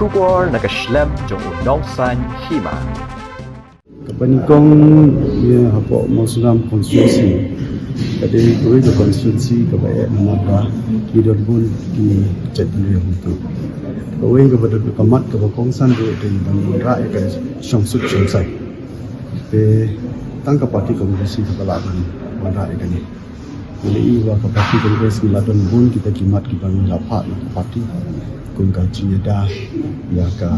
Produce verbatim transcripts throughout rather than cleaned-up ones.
Khubor na ka shlem jong u nongsaiñ hima. Kaba nyngkong ïa hapoh Mawsynram constituency. Ka dei kawei ka constituency kaba eh namar ba ki don bun ki jaitbynriew hangto. Kawei kaba don ka mat kaba kongsan ruh dei ban wanrah ïa ka shongsuk shongsaiñ. Te tang ka party Congress hi kaba lah ban wanrah ïa kane. Ngi la ïohi ba ka party Congress ngi la don bun kita ki mat kiba ngi la phah na ka party. Kum ka jingïada ïa ka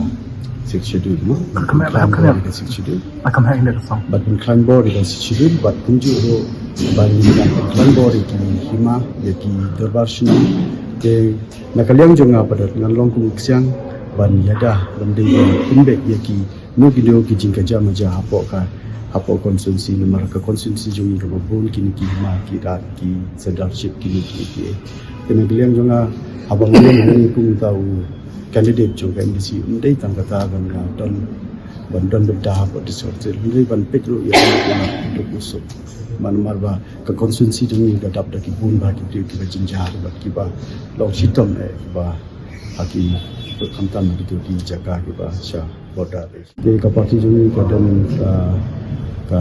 Sixth Schedule, no? Ka kynmaw, ka kynmaw. Ïa ka Sixth Schedule. Ka kynmaw ïa ka song. Bad pynkhlaiñ bor ïa ka Sixth Schedule, bad kumjuh ruh ba ngi la pynkhlaiñ bor ïa ki hima, ïa ki dorbar shnong. Te na ka liang jong nga pat ngan long kum u ksiang ban ïada, ban dei ban pynbeit ïa ki Ngi ki dei ki jingkajia majia hapoh ka, hapoh constituency namar ka constituency jong ngi kaba bun kine ki hima ki rat ki sirdarship kine ki ki. Kane ka liang jong nga haba ngi ïeng ngi kum uta u candidate jong ka M D C, ym dei tang kata ban nga don, ban don bynta hapoh district council, ym dei ban peit ruh ïa ka duk usuk. Namar ba ka constituency jong ngi ka dap da ki bun bha ki briew kiba jynjar bad kiba long shitom eh kiba ha ki, khamtam ha kito ki jaka kiba sha border. Te ka party jong ngi ka don ka, ka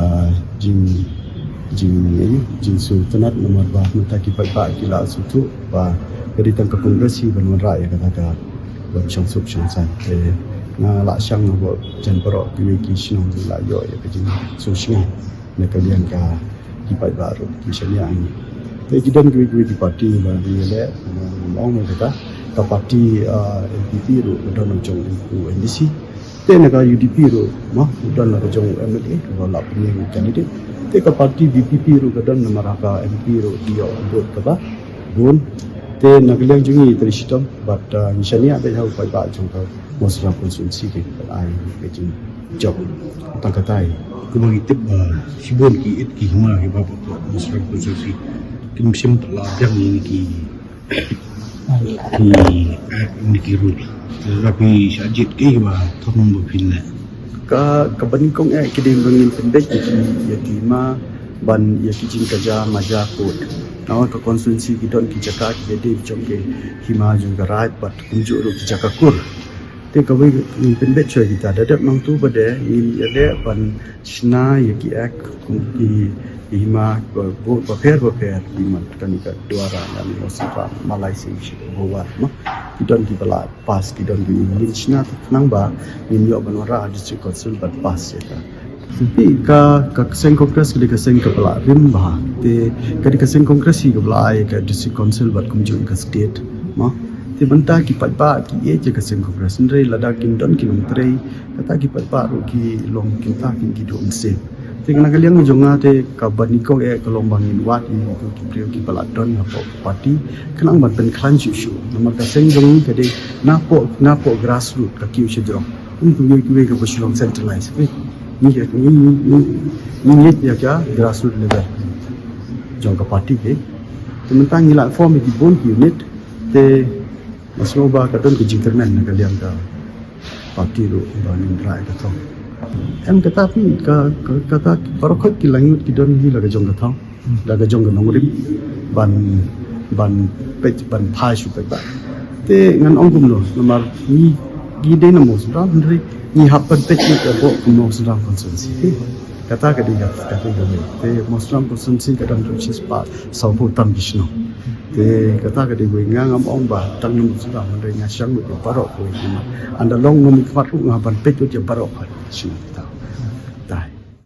jing, jing, eh, jingsngewtynnat namar ba mynta ki paidbah ki la sngewthuh ba ka dei tang ka Congress hi ban wanrah ïa kata ka ban shongsuk shongsaiñ. Te nga la shang ba jan baroh kiwei ki shnong ki la ïoh ïa ka jingsngewsynei na ka liang ka ki paidbah ruh ki shaniah ngi. Te ki don kiwei kiwei ki party ba ngi leh, nga ong ïa kata ka party, ah, N P P ruh ka don jong u M D C. Te na ka U D P ruh, ma, u don la ka jong u M L A, u la pynïeng candidate. Te ka party V P P ruh ka don namar ha ka M P ruh ki ïoh vote kaba bun. Te na ka liang jong ngi tang shitom, bad, uh, ngi shaniah bad ha u paidbah jong ka Mawsynram constituency ka ai ka jingjop. Tang katai. Kumba ngi tip ba shibun ki it ki hima kiba hapoh Mawsynram constituency kim shym la biang ïa ki Ki, eh, ni ki rule. Lada phi shah jied ki ba thong ba phin leh. Ka, kaba nyngkong eh ki dei ba ngin pynbeit ïa ki, ïa ki hima ban ïa ki jingkajia majia kut. Namar ka constituency ki don ki jaka ki dei jong ki hima jong ka raid bad kumjuh ruh ki jaka kur. Te kawei ngin pynbeit shuwa kita, da dep nangtu ba dei ngin ïaleh ban shna ïa ki act kum ki, ki hima ba, ba, bapher bapher, ki mat kane ka Dwara, lane Mawsynram, Mawlai Sing, Shibun, Howat, ma. Ki don kiba la pass, ki don ki ngin shna khnang ba ngin ïoh ban wanrah ha District Council ban pass ïa ka. Phi, ka, ka seng Congress ka dei ka seng kaba la rim bha. Te ka dei ka seng Congress hi kaba la ai ka District Council bad kumjuh ka state, ma. Te mynta ki paidbah ki ïeit ïa ka seng Congress, hynrei lada kin don ki nongtrei, kata ki paidbah ruh ki long, kumta kin, ki duh mynsiem. Te na ka liang jong nga te kaba nyngkong eh ka long ba ngin wad ïa ki briew kiba la don hapoh party, khnang ban pynkhlaiñ shuh shuh. Namar ka seng jong ngi ka dei napoh, napoh grassroot ka kiew sha jrong. Ym kum kiwei kiwei kaba shu long centralized. Ngi, ngi, ngi, ngi, ngi ïeit ïa ka grassroot level jong ka party, eh. Te mynta ngi la form ïa ki bun ki unit, te nga sngew ba ka don ka jingkyrmen na ka liang ka party ruh ba ngin rah ïa ka thong. Em kata phi, ka, ka, kata baroh khoit ki laingut ki don hi la ka jong ka thong. Da ka jong ka nongrim ban, ban peit, ban phai shuh peit ba. Te ngan ong kumno, namar ngi, ngi dei na Mawsynram, hynrei ngi hap ban peit ïa ka bok ka Mawsynram constituency. Kata ka dei ka, ka dei ka wei. Te Mawsynram constituency ka dang dei shispah sawphew tam ki shnong. Te kata ka dei wei, nga ngam ong ba tang na Mawsynram, hynrei nga shang wei baroh wei. Ynda long nongmihkhmat ruh nga ban peit wei ïa baroh wei shnong kita.